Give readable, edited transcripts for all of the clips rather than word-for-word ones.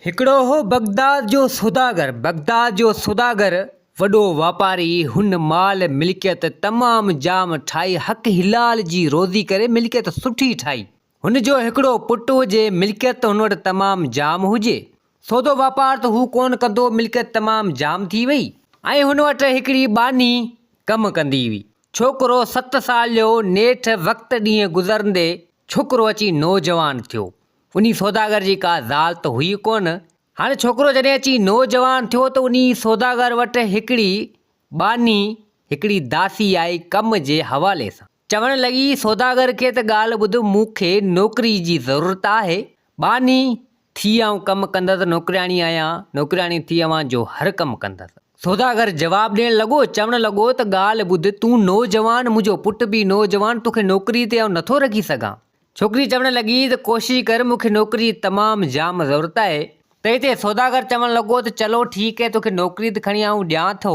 هڪڙو هو بغداد جو سوداگر. بغداد جو سوداگر وڏو واپاري، هن مال ملڪيت تمام جام ٺاهي، حق حلال جي روزي ڪري ملڪيت سٺي ٺاهي. هن جو هڪڙو پٽ هجي، ملڪيت هن وٽ تمام جام هجي. سودو واپار ته هو ڪونه ڪندو، ملڪيت تمام جام ٿي وئي ۽ هن وٽ هڪڙي ٻانهي ڪم ڪندي هئي. ڇوڪرو ست سال جو، نيٺ وقت ڏينهن گذرندي ڇوڪرو اچي نوجوان ٿيو. انهي سوداگر جي ڪا زال ته هئي ڪونه. هاڻي ڇوڪرو جڏهن اچي نوجوان ٿيو ته انهي سوداگر وٽ هڪڙي ٻانهي، هڪڙي داسي آئي ڪم جي حوالي سان. چوڻ لڳي سوداگر کي ته ڳالهه ٻڌ مون کي نوڪري جي ضرورت آهي. ٻانهي ٿي آئون ڪم ڪندس، نوڪرياڻي آهيان، نوڪرياڻي ٿي اوهان جو هر ڪم ڪندس. سوداگر جواب ڏيڻ لڳو، چوڻ لڳو ته ڳالهه ٻڌ تون نوجوان منهنجو پٽ به نوجوان توکي نوڪري تي آئون نٿو رکي سگهان. ڇوڪري چوڻ لڳي ته ڪوشش ڪر مون کي نوڪري جي تمام جام ضرورت آهي. ته هتي سوداگر چوڻ لڳو ته چلو ٺيڪ آهي توکي نوڪري ته کڻي آئون ڏيان ٿو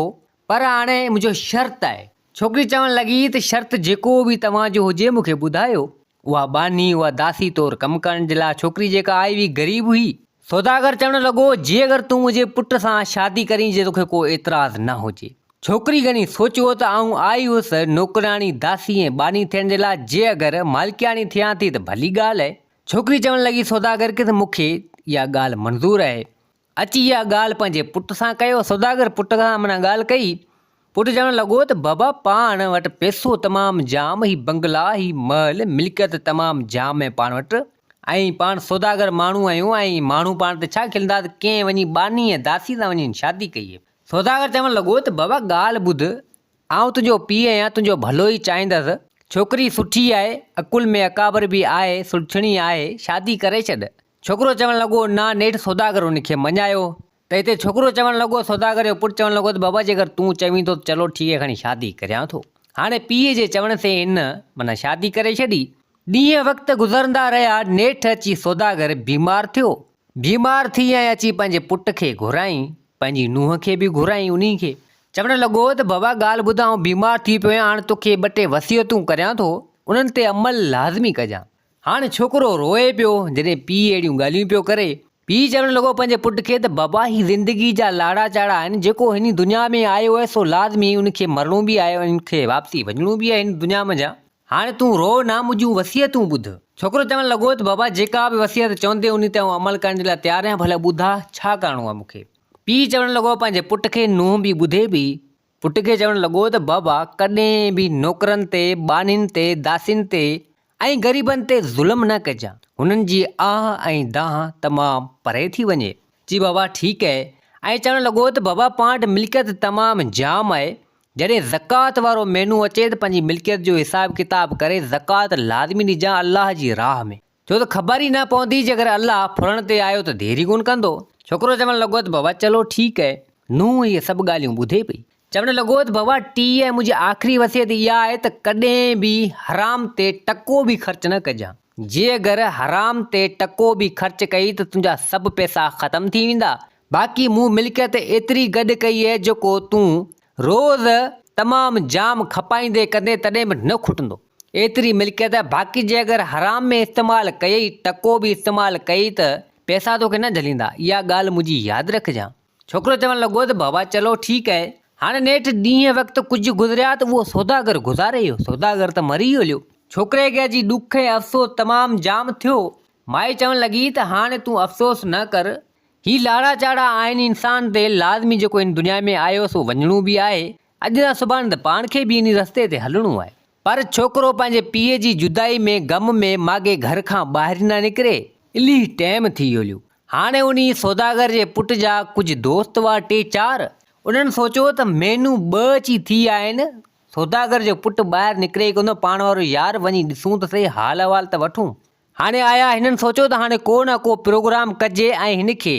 پر هاڻي منهنجو شرط آهي. ڇوڪري چوڻ لڳي ته شرط جيڪو به توهان جو هجي مون کي ٻڌايو. اها ٻانهي اها داسي طور ڪم ڪرڻ جي لاء ڇوڪري جيڪا آئي هئي غريب هئي. سوداگر چوڻ لڳو جي اگر تون منهنجي پٽ سان شادي ڪرين جي توکي ڪو اعتراض نه هجي. ڇوڪري گهڻي سوچيو ته آئون آئي هيس نوڪرياڻي، داسي ۽ ٻانهي ٿيڻ جي لاء جي اگر مالڪياڻي ٿيان ٿي ته ڀلي ڳالهه آهي. ڇوڪري چوڻ لڳي سوداگر کي ته مون کي اها ڳالهه منظور آهي. اچي اها ڳالهه پنهنجي پٽ سان ڪيو. سوداگر پٽ سان معنيٰ ڳالهه ڪئي. پٽ چوڻ لڳو ته بابا پاڻ وٽ پئسو تمام جام، هي بنگلا، هي محل، ملڪيت تمام جام آهي پاڻ وٽ ۽ پاڻ سوداگر ماڻهو آهيون ۽ ماڻهو پاڻ تي ڇا کلندا ته ڪنهن وڃي ٻانهي ۽ داسي سان وڃي شادي ڪئي آهي. سوداگر چوڻ لڳو ته بابا ڳالهه ٻڌ، آئون تنهنجو پيء آهيان، تنهنجو ڀلو ئي چاهيندس، ڇوڪري سٺي آهي، عقل ۾ اڪابر به آهي، سلڇڻي آهي، شادي ڪري ڇڏ. ڇوڪرو چوڻ لڳو نه، نيٺ سوداگر ان کي مڃايو. ته هتي ڇوڪرو چوڻ لڳو، سوداگر جو پٽ چوڻ لڳو ته بابا جيڪر تون چوين ٿو ته چلو ٺيڪ آهي کڻي شادي ڪريان ٿو. هاڻي پيء جي چوڻ سين هن معنيٰ شادي ڪري ڇڏي. ڏينهن وقت گذرندا رهيا، نيٺ اچي سوداگر بيمار ٿيو. بيمار ٿي ۽ اچي پنهنجي پٽ کي گهرائين، پنهنجي نونهن کي به گهرائين انهي کي. چوڻ لڳو ته بابا ڳالهه ٻڌ آئون بيمار ٿي پيو آهيان هاڻي توکي ٻه ٽي وصيتون ڪريان ٿو، انهن تي عمل لازمي ڪجان. هاڻ ڇوڪرو روئي پيو، جڏهن پيء اهڙيون ڳالهيون پيو ڪري. پيء چوڻ لڳو پنهنجي پٽ کي ته بابا هي زندگي جا لاڙا چاڙها آهن، جيڪو هن دنيا ۾ آيو آهي سو لازمي ان کي مرڻو به آهي ۽ ان کي واپسي وڃڻو به آهي هن دنيا منجهان. هاڻ تون روء نه منهنجون وصيتون ٻڌ. ڇوڪرو چوڻ لڳو ته بابا جيڪا به وصيت چوندين انهي تي آئون عمل ڪرڻ جي لاء تيار آهيان ڀلا ٻڌاء ڇا ڪرڻو آهي مون کي. پيء چوڻ لڳو پنهنجي پٽ کي نونهن به ٻڌي پئي. پٽ کي چوڻ لڳو ته بابا ڪڏهن به نوڪرن تي، ٻانهين تي، داسين تي ۽ غريبن تي ظلم نه ڪجان. هنن جي آهه ۽ دانهن تمام پري ٿي وڃي. چي بابا ٺيڪ اهي. ۽ چوڻ لڳو ته بابا پاڻ وٽ ملڪيت تمام جام آهي. جڏهن زڪوات وارو مهينو اچي ته پنهنجي ملڪيت جو حساب ڪتاب ڪري زڪوات لازمي ڏجان الله جي راهه ۾. ڇو ته خبر ئي نه پوندي جيڪر الله ڦرڻ تي آيو ته دير ئي ڪونه ڪندو. ڇوڪرو چوڻ لڳو ته بابا چلو ٺيڪ اهي. نوح اهي سڀ ڳالهيون ٻڌي پئي. چوڻ لڳو ته بابا ٽي ۽ منهنجي آخري وصيت اها آهي ته ڪڏهن به حرام تي ٽڪو به خرچ نه ڪجان. جي اگر حرام تي ٽڪو به خرچ ڪئي ته تنهنجا سڀ پئسا ختم ٿي ويندا. باقي مون ملڪيت ايتري گڏ ڪئي اهي جيڪو تون روز تمام جام کپائيندي ڪندين تڏهن به نه کٽندو. ايتري ملڪيت باقي جي اگر حرام ۾ استعمال ڪيئي ٽڪو به استعمال ڪيئي ته پئسا توکي نه جهليندا اها ڳالهه منهنجي ياد رکجان. ڇوڪرو چوڻ لڳو ته بابا چلو ٺيڪ آهي. هاڻي نيٺ ڏينهن وقت ڪجهه گذريا ته اهو سوداگر گذاري ويو. سوداگر ته مري ويو هليو. ڇوڪري کي اچي ڏک ۽ افسوس تمام جام ٿيو. مائي چوڻ لڳي ته هاڻي تون افسوس نه ڪر. هي لاڙا چاڙها آهن انسان تي لازمي جيڪو هن دنيا ۾ آيو سو وڃڻو به آهي. اڄ نه سڀاڻي ته پاڻ کي به انهي رستي تي هلڻو آهي. پر ڇوڪرو پنهنجي پيء جي جدائي ۾ غم ۾ ماڳهين گهر کان ٻاهر ئي نه نڪري. الهي ٽيم ٿي هليو. هاڻي انهي سوداگر جي پٽ جا ڪجهه دوست هئا ٽي چار. انهن سوچيو ته مهينو ٻه اچي ٿي ويا آهن، سوداگر جو پٽ ٻاهر نڪري ئي ڪونه پاڻ وارو يار وڃي ڏسون ته سهي حال احوال ته وٺون. هاڻي آيا هنن سوچيو ته هاڻي ڪو نه ڪو پروگرام ڪجي ۽ هن کي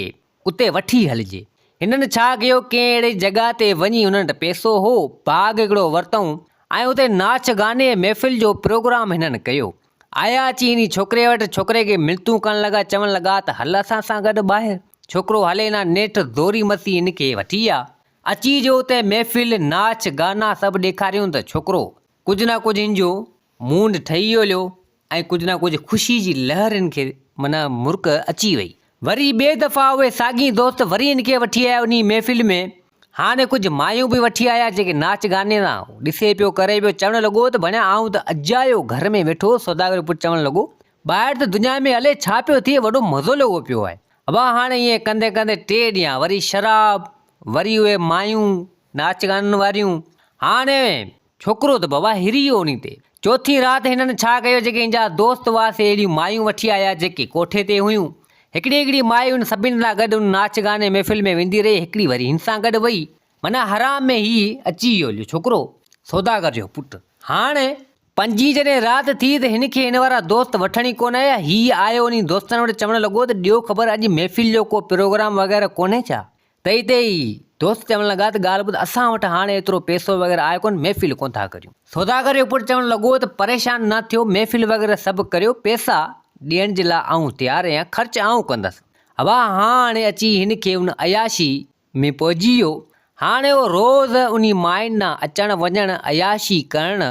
اتي وٺي هلجي. هنن ڇا ڪيو ڪنهن اهڙي جڳهه تي وڃي هنن وٽ پئسو هو، باغ هڪڙو ورتائون ۽ اتي ناچ گاني ۽ محفل جو پروگرام هنن ڪيو. آيا اچي انهي ڇوڪري وٽ ڇوڪري کي ملتون ڪرڻ لڳا چوڻ لڳا ته هل اسان سان گڏ ٻاهر. ڇوڪرو هلي نه نيٺ زوري مسي هن کي وٺي ويا. اچي جو اتي محفل، ناچ گانا سڀ ڏيکاريون ته ڇوڪرو ڪجهه نه ڪجهه هن جو مونڊ ٺهي ويو هليو. ۽ ڪجهه نه ڪجهه خوشي جي لهر هن کي معنيٰ مرڪ اچي وئي. وري ٻئي دفعا اهي ساڳي دوست وري هن کي وٺي آيا انهي محفل ۾. هاڻي ڪجهه مايون به وٺي آيا جيڪي ناچ گاني سان ڏسي پيو ڪري پيو. چوڻ لڳو ته ڀڻيا آئون ته اجايو گهر ۾ ويٺو هوس. سوداگر جو پٽ چوڻ لڳو ٻاهر ته دنيا ۾ الائي ڇا پيو ٿئي وڏو مزو لڳو پيو آهي. ابا هاڻي ائين ڪندي ڪندي ٽي ڏينهن وري شراب وري اهي مايون ناچ گانن واريون. هاڻي ڇوڪرو ته بابا هري ويو انهي تي. چوٿين رات هنن ڇا ڪيو جيڪي هن جا دوست هئا سي اهڙيون مايون وٺي آيا جيڪي ڪوٺي تي هيون. هڪڙي هڪڙي مائي انهن سڀني سان گڏ ان ناچ گاني محفل ۾ ويندي رهي هڪڙي وري هن سان گڏ وئي. معنيٰ حرام ۾ هي اچي ويو هليو ڇوڪرو سوداگر جو پٽ. هاڻ پنجين جڏهن رات ٿي ته هن کي هن وارا دوست وٺڻ ئي ڪونه آيا. هي آيو انهي دوستن وٽ چوڻ لڳو ته ڏيو خبر اڄ محفل جو ڪو پروگرام وغيره ڪونهي ڇا؟ تئي تي ئي دوست چوڻ لڳا ته ڳالهه ٻڌ اسان وٽ هاڻي ايترو پئسو وغيره آهي ڪونه محفل ڪونه ٿا ڪريون. سوداگر جو پٽ چوڻ لڳو ته پريشان نه ٿيو محفل وغيره سڀ ڪريو پئسا ڏيڻ جي لاء آئون تيار آهيان خرچ آئون ڪندس. هوا هاڻي اچي هن کي ان عياشي ۾ پئجي ويو. هاڻي اهو روز انهي ماين ڏانهن اچڻ وڃڻ عياشي ڪرڻ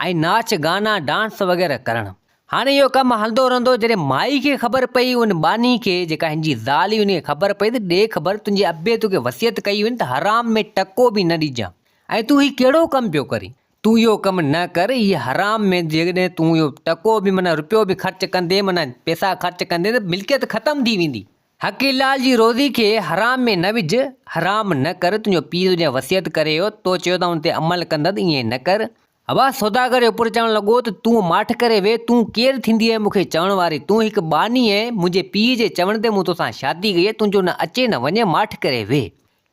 ۽ ناچ گانا ڊانس وغيره ڪرڻ. هاڻي اهو ڪم هلندو رهندو جڏهن مائي کي خبر پئي ان ٻانهي کي جيڪا هن جي زال هئي ان کي خبر پئي ته ڏي خبر تنهنجي ابي توکي وصيت ڪئي هئي ته حرام ۾ ٽڪو به نه ڏجان ۽ تون هي ڪهڙو ڪم پيو ڪرين تون اهو ڪم نه ڪر هي حرام ۾ جيڪڏهن تون اهو ٽڪو به معنيٰ رپيو به خرچ ڪندين معنيٰ پئسا خرچ ڪندين ته ملڪيت ختم ٿي ويندي. حقي لال جي روزي کي حرام ۾ نه وجهه، حرام نه ڪر، تنهنجو پيء تنهنجي وصيت ڪري ويو، تو چيو ته آئون ان تي عمل ڪندس، ائين نه ڪر. هوا سوداگر جو پٽ چوڻ لڳو ته تون ماٺ ڪري ويهه، تون ڪير ٿيندي آهين مون کي چوڻ واري، تون هڪ ٻانهي آهين، منهنجي پيء جي چوڻ تي مون توسان شادي ڪئي آهي، تنهنجو نه اچي نه وڃي، ماٺ ڪري ويهه.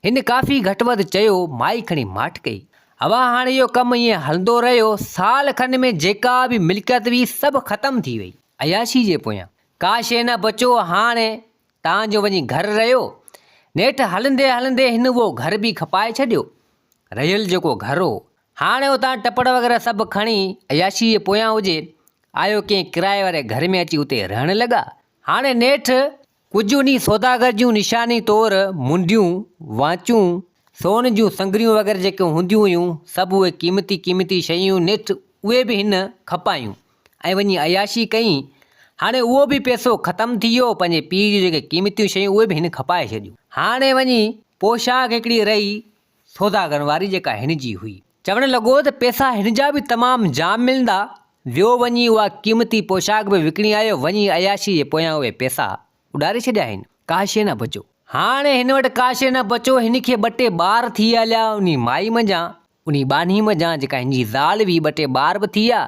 هن ڪافي گهٽ وڌ چيو، مائي کڻي ماٺ ڪئي. هوا هاڻي اهو ڪم ائين هلندو رهيو، سال کن ۾ جيڪا به ملڪيت هئي سڀ ختم ٿي وئي، عياشي جي پويان. ڪا شيء نه بچو، هاڻي تان جو وڃي گهر رهيو. نيٺ هلندي هلندي هن اهو گهر به کپائي ڇڏيو. رهيل جيڪو گهر هو. هاڻي اتان ٽپڙ وغيره سڀ کڻي عياشيء جي پويان هجي، آيو ڪنهن ڪرائي واري گهر ۾ اچي اتي رهڻ لڳا. هاڻي نيٺ ڪجهه انهي سوداگر جون نشاني طور منڊيون، وانچون، سون جون سڱريون وغيره جيڪي هونديون هيون، سڀ اهي قيمتي قيمتي شيون نيٺ اهي به هن کپايون. ۽ وڃي عياشي ڪئين. هاڻي اهو به پئسو ختم ٿي ويو، پنهنجي پيء جون جيڪي قيمتيون شيون اهي به هن کپائي ڇڏيون. هاڻي وڃي پوشاڪ هڪڙي رهي سوداگرن واري جيڪا هن جي هئي. چوڻ لڳو ته پئسا هن جا به تمام جام ملندا. ويو وڃي اها قيمتي پوشاڪ به وڪڻي آيو، وڃي عياشي جي پويان اهي پئسا اڏاري ڇڏيا هن. ڪا شيء نه بچو. هاڻي هن وٽ ڪا شيء نه بچو، هن کي ٻه ٽي ٻار ٿي هليا، انهي مائي منجهان. انهي ٻانهي منجهان جيڪا هن جي زال هئي ٻه ٽي ٻار به ٿي ويا.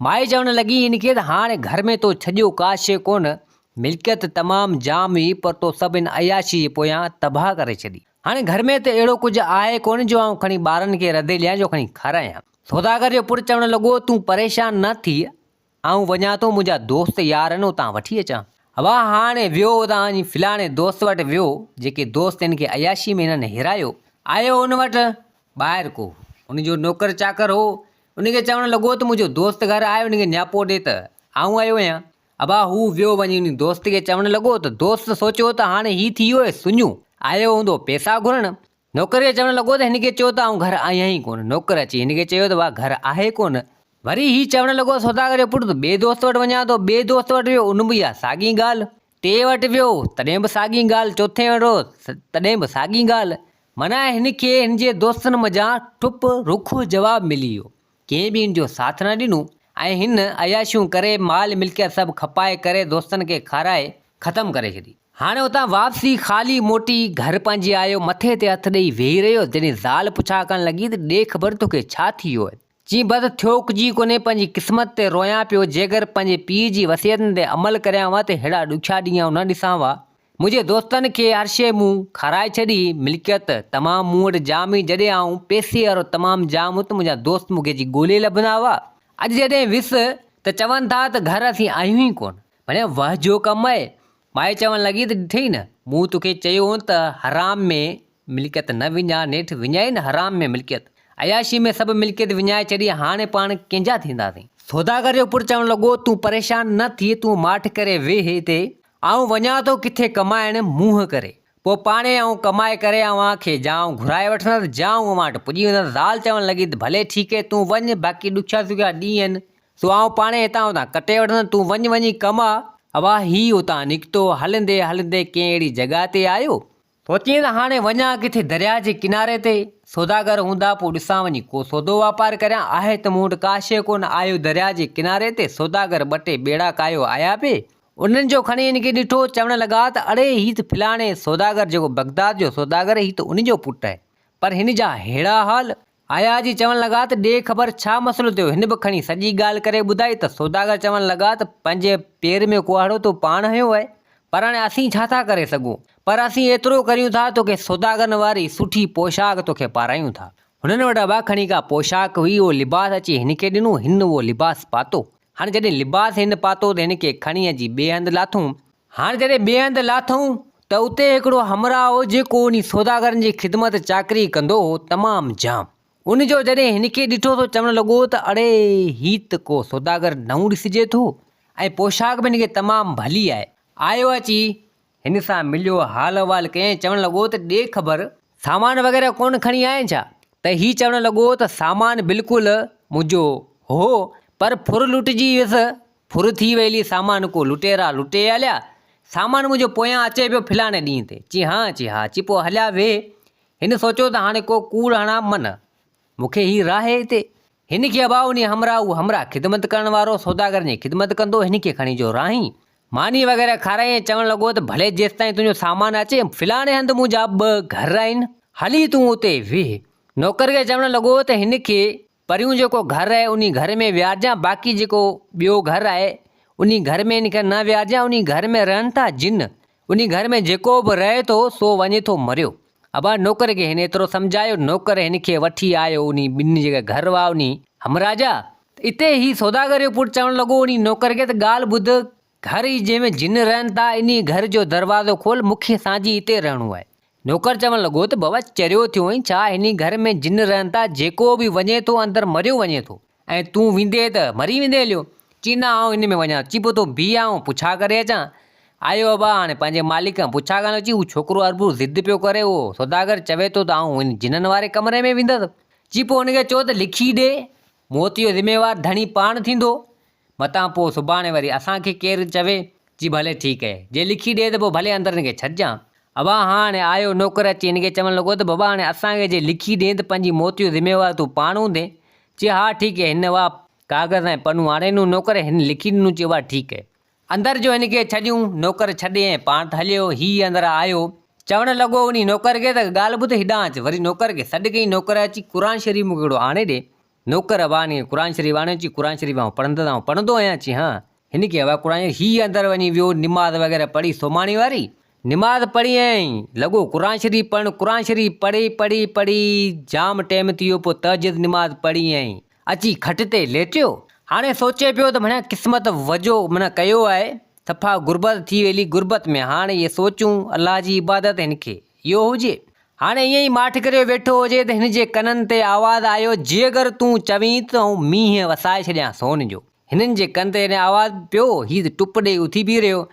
مائي چوڻ لڳي هن کي ته هاڻي گهر ۾ تو ڇڏيو ڪا شيء ڪونه، ملڪيت تمام جام هئي پر تو سڀ هن عياشي جي پويان تباهه ڪري ڇڏي. هاڻي گهر ۾ ته اهڙو ڪجهه آهي ڪونه جو آئون کڻي ٻارن کي رڌي ڏيان جو کڻي کارايان. سوداگر جو پٽ چوڻ لڳو تون پريشان نه ٿيء، آئون وڃان ٿو منهنجا دوست يار آهن اتان وٺي اچان. هوا هاڻي ويو اتان وڃي فلاڻي دوست وٽ ويو جيڪي دوست هن کي عياشي ۾ هنن هيرايو. آيو ان وٽ ٻاهر ڪو ان جو نوڪر چاڪر هو ان کي چوڻ لڳو ته منهنجو دوست گهر آهي ان کي نياپو ڏي ته آئون آيو آهيان. ابا هو ويو وڃي ان دوست کي چوڻ لڳو ته دوست سوچيو ته هاڻي هي ٿي ويو آهي سڃو آيو هوندو پئسا گهرڻ. نوڪر کي چوڻ لڳو ته هن کي چئو ته آئون گهر آهيان ئي ڪونه. نوڪر اچي هن کي چيو ته واهه گهر آهي ڪونه. وري هي چوڻ لڳو سوداگر جو پٽ ته ٻئي دوست وٽ وڃان ٿو. ٻئي دوست وٽ ويو ان به اها ساڳي ڳالهه. ٽئين وٽ ويو تڏهن به ساڳي ڳالهه. چوٿين وٽ ويو تڏهن به ساڳي ڳالهه. معنيٰ هن کي هن جي دوستن منجهان ٺپ رکو جواب ملي ويو. ڪنهن به هن جو ساٿ نه ڏنو ۽ هن عياشيون ڪري مال ملڪيت سڀ کپائي ڪري دوستن کي کارائي ختم ڪري ڇڏي. هاڻي اتان واپسي خالي موٽي گهر پنهنجي آيو، مٿي تي هٿ ڏيئي ويهي رهيو، جڏهن زال پڇا ڪرڻ لڳي ته ڏي خبر توکي ڇا ٿي ويو آهي؟ چيائين بس ٿيو ڪجهه ئي ڪونهي، پنهنجي قسمت تي رويان پيو، جيڪر پنهنجي پيء جي وصيتن تي عمل ڪريان ها ته ههڙا ڏکيا ڏينهن آئون نه ڏسان ها. منهنجي دوستن کي هر شيء مون کارائي ڇڏي، ملڪيت تمام مون وٽ جام هئي، جڏهن آئون پئسي وارو تمام جام هوس ته منهنجا دوست مون کي اچي ڳولي لڀندا هئا، اڄ جڏهن ويس ته چون ٿا ته گهر اسين آهيون ئي ڪونه. ڀڻيا وهه جو ڪم آهي. مائي چوڻ لڳي ته ڏٺئي نه، مون توکي چيو هو ته حرام ۾ ملڪيت نه وڃاء، نيٺ وڃائي نه حرام ۾ ملڪيت. عياشي ۾ سڀ ملڪيت وڃائي ڇڏي، هاڻي پاڻ ڪنهن جا ٿينداسين؟ سوداگر جو پٽ چوڻ لڳو، تون پريشان نه ٿيء، تون ماٺ ڪري ويهه هتي، آئون وڃان ٿو ڪٿي ڪمائڻ، منهن ڪري. پوء پاڻهي آئون ڪمائي ڪري اوهان کي جا آئون گهرائي وٺندس، جا آئون اوهان وٽ پڄي ويندس. زال چوڻ لڳي ته ڀلي ٺيڪ اهي، تون وڃ، باقي ڏکيا سکيا ڏينهن آهن، سو آئون پاڻهي هتان هتان ڪٽي وٺندس، تون وڃ وڃي ڪماء. ابا هي اتان نڪتو، هلندي هلندي ڪنهن اهڙي جڳهه تي آيو. سوچيائين ته هاڻي وڃان ڪٿي درياهه جي ڪناري تي، سوداگر هوندا پوء ڏسان وڃي ڪو سودو واپار ڪريان، آهي ته مون وٽ ڪا شيء ڪونه، آيو درياهه جي ڪناري تي، سوداگر ٻه ٽي ٻيڙا ڪاهيو آيا پئي، انهن جو کڻي هن کي ڏٺو، چوڻ لڳا ته اڙي هي ته فلاڻي سوداگر جيڪو بغداد جو سوداگر هي ته ان جو پٽ آهي، پر هن جا ههڙا حال؟ آيا جي چوڻ لڳا ته ڏي خبر ڇا مسئلو ٿيو؟ هن به کڻي سڄي ڳالهه ڪري ٻڌائي ته سوداگر چوڻ لڳا ته پنهنجي پير ۾ ڪهاڙو تو پاڻ هنيو آهي، پر هاڻي اسين ڇا ٿا ڪري سگهون؟ پر اسين ايترو ڪريون ٿا توکي سوداگرن واري سٺي پوشاڪ توکي پارايون ٿا. هنن وٽ ابا کڻي ڪا پوشاڪ هئي اهو لباس اچي هن کي ڏنو، هن اهو لباس پاتو. هاڻي جڏهن لباس هن پاتو ته هن کي کڻي اچي ٻئي هنڌ لاٿئون. هاڻي جڏهن ٻئي هنڌ لاٿئون ته اتي هڪڙو همراهه هو جيڪو انهي سوداگرن جي خدمت چاڪري ڪندو هو تمام جام. ان جو جڏهن هن کي ڏٺو ته چوڻ لڳو ته اڙي هي ته ڪو سوداگر نئون ڏسجي ٿو ۽ پوشاڪ به هن کي تمام ڀلي آهي. آيو اچي هن سان مليو، حال احوال ڪيائين، چوڻ لڳو ته ڏي خبر، سامان وغيره ڪونه کڻي آئين ڇا؟ ته هي چوڻ لڳو ته سامان بلڪل منهنجو هو، پر ڦر لٽجي ويس، ڦر ٿي وئي هلي، سامان ڪو لٽيرا لٽي هليا، سامان منهنجو پويان اچي پيو فلاڻي ڏينهن تي، چي ها، چي ها، چي پوء هليا ويهه، هن سوچيو ته هاڻي ڪو ڪوڙ هڻان من، مون کي هي راهي هتي. هن کي ابا انهي همراهه اهو همراهه خدمت ڪرڻ وارو سوداگرن جي خدمت ڪندو هن کي کڻي جو راهين ماني وغيره کارائين ۽ چوڻ لڳو ته ڀلي جيستائين تنهنجو سامان اچي فلاڻي هنڌ منهنجا ٻه گهر آهن هلي تون اتي ويهه. نوڪر کي چوڻ لڳو ته هن کي پريون جيڪو گهر آهي انهي گهر ۾ ويهارجان باقي جيڪو ٻيو گهر آهي انهي گهر ۾ هن کي نه ويهارجان انهي گهر ۾ رهن ٿا جن انهي گهر ۾ جيڪو به رهي ٿو سو وڃي ٿو مريو. ابا نوڪر کي هن ايترو سمجهايو، نوڪر هن کي وٺي آيو انهي ٻن جيڪي گهر هئا انهي همراهه جا، ته اتي هي سوداگر جو پٽ چوڻ لڳو انهي نوڪر کي ته ڳالهه ٻڌ، گهر هي جنهن ۾ جن رهن ٿا انهي گهر جو دروازو کول مون کي سانجهي اتي رهڻو آهي. نوڪر چوڻ لڳو ته بابا چريو ٿيو آهين ڇا انهي گهر ۾ جن رهن ٿا جيڪو به وڃي ٿو اندر مريو وڃي ٿو ۽ تون ويندين ته مري ويندين هليو. چي نه آئون هن ۾ وڃان ٿو. چي پوء تون بيهه آئون پڇا ڪري اچان. آيو ابا هاڻي پنهنجي مالڪ کان پڇا ڪرڻ لڳو. چي هو ڇوڪرو اربو ضد پيو ڪري اهو سوداگر چوي ٿو ته آئون هن جنن واري ڪمري ۾ ويندس. چي پوء هن کي چئو ته لکي ڏي. موت جو ذميوار ڌڻي پاڻ ٿيندو. متان پوء سڀاڻي وري اسان کي ڪير چوي. چي ڀلي ٺيڪ اهي. جي لکي ڏي ته پوء ڀلي اندر هن کي ڇڏجان. ابا هاڻي آيو نوڪر اچي هن کي چوڻ لڳو ته بابا هاڻي اسان کي جي لکي ڏين ته پنهنجي موت جو ذميوار تون پاڻ هوندين. چي ها ٺيڪ اهي. هن اها ڪاغذ ۽ پنو آڻي ڏنو نوڪر هن لکي ڏنو چي اها ٺيڪ اهي. اندر جو هن کي ڇڏيون، نوڪر ڇڏي ۽ پاڻ ته هليو، هي اندر آيو، چوڻ لڳو انهي نوڪر کي ته ڳالهه ٻڌ هيڏانهن اچ، وري نوڪر کي سڏ ڪيائين، نوڪر اچي قرآن شريف مون کي هڪڙو آڻي ڏي، نوڪر ابا هن کي قرآن شريف آڻيو، چي قرآن شريف آئون پڙهندس، آئون پڙهندو آهيان، چي ها، هن کي ابا قرآن شريف، هي اندر وڃي ويو، نماز وغيره پڙهي سوماڻي واري، نماز پڙهي ۽ لڳو قرآن شريف پڙهڻ، قرآن شريف پڙهي پڙهي پڙهي جام ٽيم ٿي ويو، پوء تهجد نماز پڙهي ۽ اچي کٽ تي ليٽيو. هاڻي سوچي پيو ته معنيٰ قسمت وجو معنيٰ ڪيو آهي، صفا غربت ٿي ويلي، غربت ۾ هاڻي اهي سوچون الله جي عبادت هن کي اهو هجي. هاڻي ائين ئي ماٺ ڪريو ويٺو هجي ته هن جي ڪنن تي آواز آيو جيگر تون چوين ته آئون مينهن وسائي ڇڏيان سون جو. هنن جي ڪن تي جڏهن آواز پيو، هي ته ٽپ ڏيئي اٿي بيهي رهيو.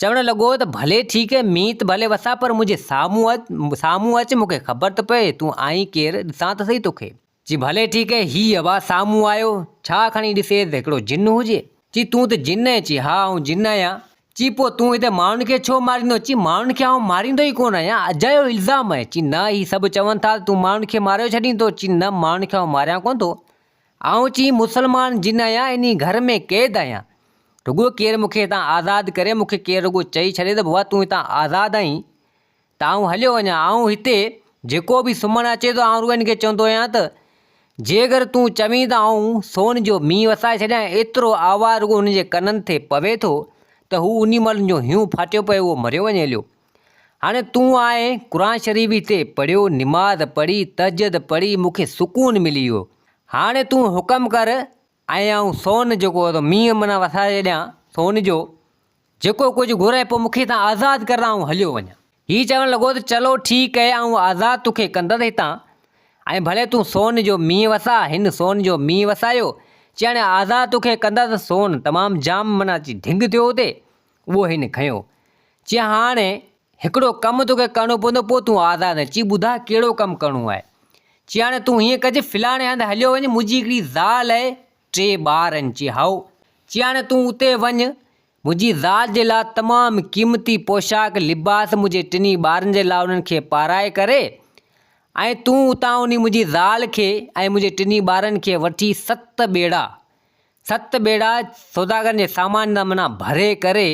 چوڻ لڳو ته ڀلي ٺيڪ اهي، مينهن ته ڀلي وساء پر منهنجي سامهون اچ، سامهون اچ، مون کي خبر ته پئي، تون آهين ڪير، ڏسان ته سهي توکي. چي ڀلي ٺيڪ اهي، هي آواز سامهون آيو، ڇا کڻي ڏسي ته هڪڙو جن هجي. چي تون ته جن آهين، چي ها آئون جن آهيان. چي پوء تون هتي ماڻهن کي ڇو ماريندو؟ چي ماڻهن کي آئون ماريندو ئي ڪونه آهيان، اجايو الزام آهي. چي نه هي سڀ چون ٿا ته تون ماڻهن کي ماريو ڇڏين ٿو، چي نه ماڻهن کي آئون ماريان ڪونه ٿو، آئون چي مسلمان جن آهيان انهي گهر ۾ قيد آهيان رڳو ڪير مون کي هتان آزاد ڪري مون کي ڪير رڳو چئي ڇڏي ته بابا تون هتان آزاد آهين ته آئون هليو وڃان آئون هتي جيڪو به سمهڻ اچي ٿو آئون رڳو هن کي چوندو آهيان ته جيگر تون چوين ته آئون سون جو مينهن وسائي ڇڏيان ايترو آواز رڳو هن جي ڪنن تي پوي ٿو ته هو انهي مهل هن جو هيون ڦاٽيو پئي اهو مريو وڃي هليو. هاڻي تون آئين قرآن شريف هتي پڙهيو، نماز پڙهي، تهجد پڙهي مون کي سڪون ملي ويو. هاڻي تون حڪم ڪر ۽ آئون سون جيڪو هو مينهن معنيٰ وسائي ڇڏيان سون جو، جيڪو ڪجهه گهرين پوء مون کي هتان آزاد ڪر ته آئون هليو وڃان. هي چوڻ لڳو ته چلو ٺيڪ اهي آئون آزاد توکي ڪندس هتان ۽ ڀلي تون سون جو مينهن وساء. هن سون جو مينهن وسايو. چي هاڻي آزاد توکي ڪندس سون تمام جام معنيٰ اچي ڍنگ ٿيو اتي. اهو هن کنيو. چي هاڻي هڪڙو ڪم توکي ڪرڻو پوندو پوء تون آزاد آهين. چي ٻڌاء ڪهڙو ڪم ڪرڻو آهي. چي هاڻي تون هيئن ڪج فلاڻي هنڌ هليو وڃ منهنجي هڪڙي زال آهي ٽي ٻار آهن. چي هائو. چي هاڻي تون اتي وڃ منهنجي زال جي لاء تمام قيمتي پوشاڪ، لباس، منهنجي ٽنهي ٻارن جي لاء انهن کي پارائي ڪري ۽ تون اتان انهي منهنجي زال کي ۽ منهنجي ٽنهي ٻارن کي وٺي ست ٻيڙا، ست ٻيڙا سوداگرن جي سامان سان معنيٰ ڀري ڪري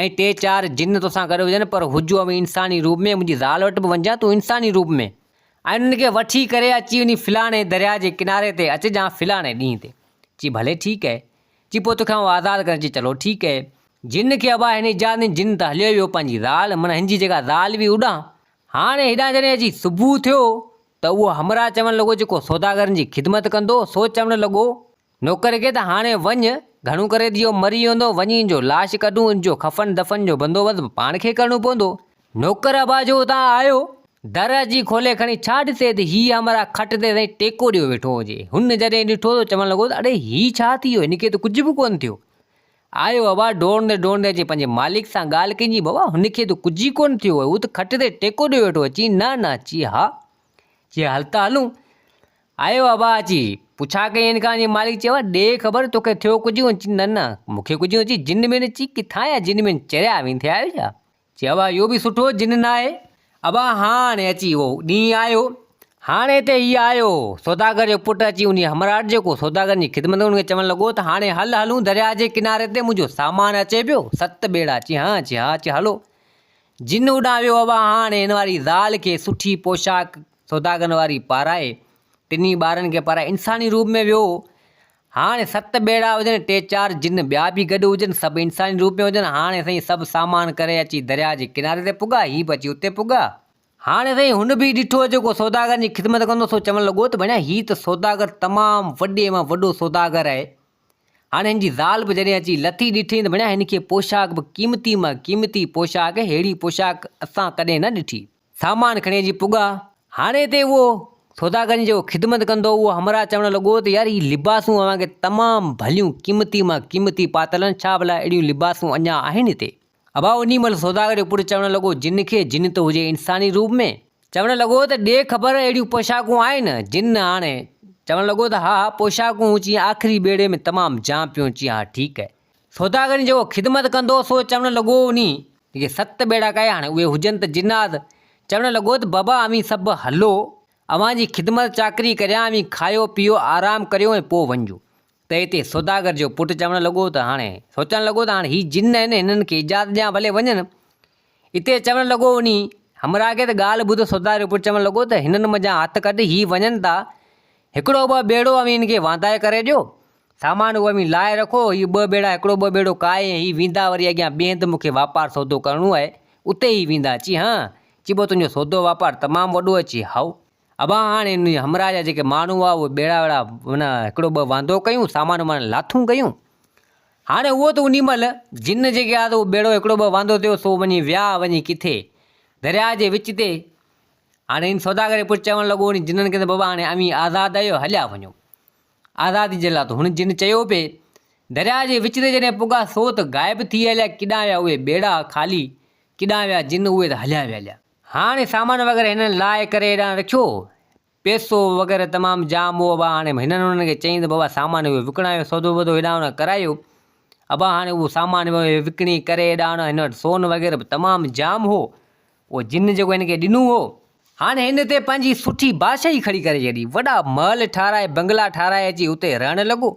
۽ ٽي چار جن توسان گڏ هجن پر هجو اوهين انساني روپ ۾ منهنجي زال وٽ به وڃجان تون انساني روپ ۾ ۽ انهن کي وٺي ڪري اچي انهي فلاڻي درياء جي ڪناري تي اچجان فلاڻي ڏينهن تي. چي ڀلي ٺيڪ اهي. چي پوء توکي آئون آزاد ڪريان چي چلو ٺيڪ اهي. جن کي ابا هن اجازت ڏني جن ته هليو ويو پنهنجي زال معنيٰ هن جي جيڪا زال هئي اڏان هاڻي هيڏانهن جڏهن اچي صبح ٿيو ته اهو همراهه چوڻ لڳو جيڪو سوداگرن جي خدمت ڪندو هو سو چوڻ لڳو نوڪر کي ته هاڻي وڃ، گهڻو ڪري ته اهو مري ويندو، وڃي ان جو لاش ڪڍون، ان جو کفن دفن جو بندوبست به پاڻ کي ڪرڻو پوندو. نوڪر ابا جو اتان آيو، در اچي کولي کڻي ڇا ڏسي ته هي همراهه کٽ تي سائين ٽيڪو ڏيو ويٺو هجي. هن جڏهن ڏٺو ته چوڻ لڳو ته اڙي هي ڇا ٿي ويو، هن کي ته ڪجهه به ڪونه ٿيو. آيو ابا ڊوڙندي ڊوڙندي اچي پنهنجي مالڪ سان ڳالهه ڪئي، چي بابا هن کي ته ڪجهه ئي ڪونه ٿيو آهي، هو ته کٽ تي ٽيڪو ڏيو ويٺو آهي. چي نه نه، چي ها، چي هل ته هلون. آيو ابا اچي پڇا ڪئي هن کان جي مالڪ چيو ڏي خبر توکي ٿيو ڪجهه چي نه نه مونکي ڪجهه نه چي جن ٻن چي ڪٿان آيا جن ٻن چريا اوهين ٿيا آهيو ڇا چي ابا اهو به سٺو جن نه آهي ابا هاڻي اچي اهو ڏينهن آيو هاڻي هتي هي آيو سوداگر جو پٽ اچي انهي همراهه وٽ جيڪو سوداگرن جي خدمت ان کي چوڻ لڳو ته هاڻي هل هلون درياء جي ڪناري تي منهنجو سامان اچي پيو ست ٻيڙا چي ها چي ها چي هلو جن اڏان ويو ابا هاڻي هن واري زال کي سٺي پوشاڪ سوداگرن واري پارائي، ٽنهي ٻارن کي پارائي انساني روپ ۾ ويو. هاڻي ست ٻيڙا هجن، ٽي چار جن ٻيا به گڏ هجن، سڀ انساني روپ ۾ هجن. هاڻي سائين سڀ سامان ڪري اچي درياء جي ڪناري تي پڳا، هي به اچي اتي پڳا. هاڻي سائين هن به ڏٺو جيڪو سوداگرن جي خدمت ڪندو سو چوڻ لڳو ته ڀڻيا هي ته سوداگر تمام وڏي مان وڏو سوداگر آهي. هاڻي هن جي زال به جڏهن اچي لٿي ڏٺئين ته ڀڻيا هن کي پوشاڪ به قيمتي مان قيمتي پوشاڪ، ههڙي پوشاڪ اسان ڪڏهن نه ڏٺي. سامان کڻي اچي پڳا. هاڻي هتي اهو سوداگرن جي جيڪو خدمت ڪندو هو، اهو همراهه چوڻ لڳو ته يار هي لباسون اوهان کي تمام ڀليون قيمتي مان قيمتي پاتل آهن، ڇا ڀلا اهڙيون لباسون اڃا آهن هتي؟ ابا انهي مهل سوداگر جو پٽ چوڻ لڳو جن کي جن ته هجي انساني روپ ۾. چوڻ لڳو ته ڏي خبر اهڙيون پوشاڪون آهن؟ جن هاڻي چوڻ لڳو ته ها ها پوشاڪون هون چيائين آخري ٻيڙي ۾ تمام جام پيون چيائين ها ٺيڪ آهي. سوداگرن جيڪو خدمت ڪندو هو سو چوڻ لڳو انهي جيڪي ست ٻيڙا ڪيا هاڻي اهي هجن ته جنات چوڻ لڳو ته بابا اوهين سڀ هلو اوهان جي خدمت چاڪري ڪريان اوهين کايو پيئو آرام ڪريو ۽ پوء وڃجو ته اتي سوداگر جو پٽ چوڻ لڳو ته هاڻي سوچڻ لڳو ته هاڻي هي جن آهن هنن کي اجازت ڏيان ڀلي وڃن اتي چوڻ لڳو انهي همراهه کي ته ڳالهه ٻڌ سوداگر جو پٽ چوڻ لڳو ته هنن منجهان هٿ ڪڍ هي وڃن ٿا هڪڙو ٻه ٻيڙو اوهين هن کي واندائي ڪري ڏيو سامان اهو اوهين لاهي رکو، هي ٻه ٻيڙا هڪڙو ٻه ٻيڙو ڪاهي ۽ هي ويندا وري اڳيان ٻئي هنڌ مون کي واپار سودو ڪرڻو آهي، اتي هي ويندا. چي هان؟ چي پوء تنهنجو سودو واپار تمام وڏو آهي؟ چي هائو. ابا هاڻي ان همراهه جا جيڪي ماڻهو هئا اهي ٻيڙا ويڙا معنيٰ هڪڙو ٻه واندو ڪيون، سامان وامان لاٿون ڪيون. هاڻي اهو ته انهي مهل جن جيڪي آ ته اهو ٻيڙو هڪڙو ٻه واندو ٿيو سو وڃي ويا وڃي ڪٿي درياء جي وچ تي. هاڻي ان سوداگر پٽ چوڻ لڳو انهي جنن کي ته بابا هاڻي اوهين آزاد آهيو هليا وڃو. آزادي جي لاء ته هن جن چيو پئي. درياء جي وچ تي جڏهن پڳا سو ته غائب ٿي هليا، ڪيڏانهن ويا اهي ٻيڙا خالي، ڪيڏانهن ويا جن اهي ته هليا ويا هليا. هاڻي سامان وغيره هنن لاهي ڪري هيڏانهن رکيو. پئسو وغيره تمام جام هو ابا هاڻي هنن انهن کي چيائين ته بابا سامان اهو وڪڻايو سودو وودو هيڏانهن هوڏانهن ڪرايو. ابا هاڻي اهو سامان وڪڻي ڪري هيڏانهن هوڏانهن هن وٽ سون وغيره به تمام جام هو. اهو جن جيڪو هن کي ڏنو هو. هاڻي هن اتي پنهنجي سٺي بادشاهي کڙي ڪري ڇڏي. وڏا محل ٺاهرائي، بنگلا ٺاهرائي اچي اتي رهڻ لڳو.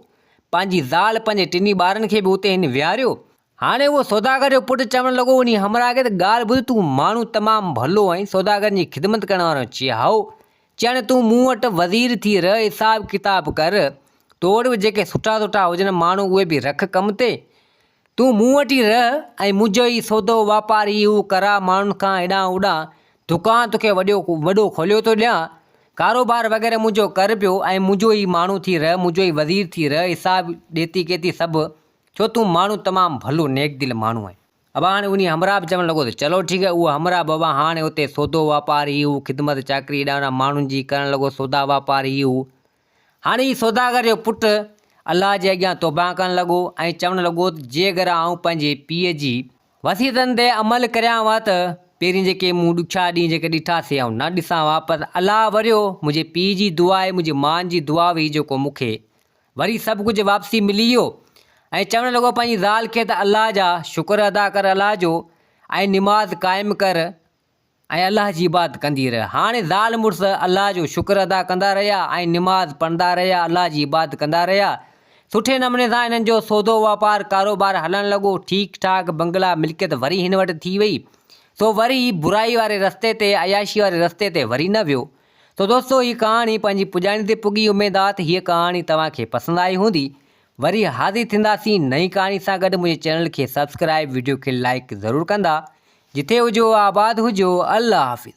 پنهنجي زال، پنهنجي ٽنهي ٻارن کي به اتي هن ويهاريو. هاڻي اهو سوداگر جو پٽ چوڻ لڳو انهي همراهه کي ته ڳالهه ٻڌ تون ماڻهو تمام ڀلو آهين، سوداگرن جي خدمت ڪرڻ وارو آهين. چي هائو. چي هاڻي تون مون وٽ وزير ٿي رهه، حساب ڪتاب ڪر. تو وٽ به جيڪي سٺا سٺا هجن ماڻهو اهي به رک ڪم تي. تون مون وٽ ئي رهه ۽ منهنجو ئي سودو واپار هي هو ڪراء ماڻهن کان هيڏانهن هوڏانهن دڪان توکي وڏيو وڏو کوليو ٿو ڏيان ڪاروبار وغيره منهنجو ڪر پيو ۽ منهنجو ئي ماڻهو ٿي رهه منهنجو ئي وزير ٿي رهه حساب ڏيتي ڪيتي سڀ ڇو تون ماڻهو تمام ڀلو نيڪ دل ماڻهو آهين. ابا هاڻي انهي همراهه به چوڻ لڳو ته چلو ٺيڪ آهي اهو همراهه بابا هاڻي اتي سودو واپار هي هو خدمت چاڪري هيڏانهن هوڏانهن ماڻهن جي ڪرڻ لڳو سودا واپار هي هو هاڻي هي سوداگر جو پٽ الله جي اڳيان توبهه ڪرڻ لڳو ۽ چوڻ لڳو ته جيڪر آئون پنهنجي پيء جي وصيتن تي عمل ڪريان ها ته پهرين جيڪي مون ڏکيا ڏينهن جيڪي ڏٺا سي آئون نه ڏسان ها پر الله وريو منهنجي پيء جي دعا ۽ منهنجي مان جي دعا هئي جيڪو مون کي وري سڀ ڪجهه واپسي ملي ويو. ۽ چوڻ لڳو پنهنجي زال کي ته الله جا شڪر ادا ڪر الله جو ۽ نماز قائم ڪر ۽ الله جي عبادت ڪندي رهه. هاڻي زال مڙس الله جو شڪر ادا ڪندا رهيا ۽ نماز پڙهندا رهيا الله جي عبادت ڪندا رهيا. سٺي نموني سان هنن جو سودو واپار ڪاروبار هلڻ لڳو ٺيڪ ٺاڪ بنگلا ملڪيت وري هن وٽ ٿي وئي سو وري برائي واري رستي تي عياشي واري رستي تي وري نه ويو. تو دوستو هي ڪهاڻي پنهنجي پڄاڻي تي پڳي اميد آ ته هيء ڪهاڻي توهان کي پسند آئي هوندي. وري حاضر ٿينداسين نئين ڪهاڻي سان گڏ منهنجي چينل کي سبسڪرائب وڊيو کي لائيڪ ضرور ڪندا جتي هجو آباد هجو الله حافظ.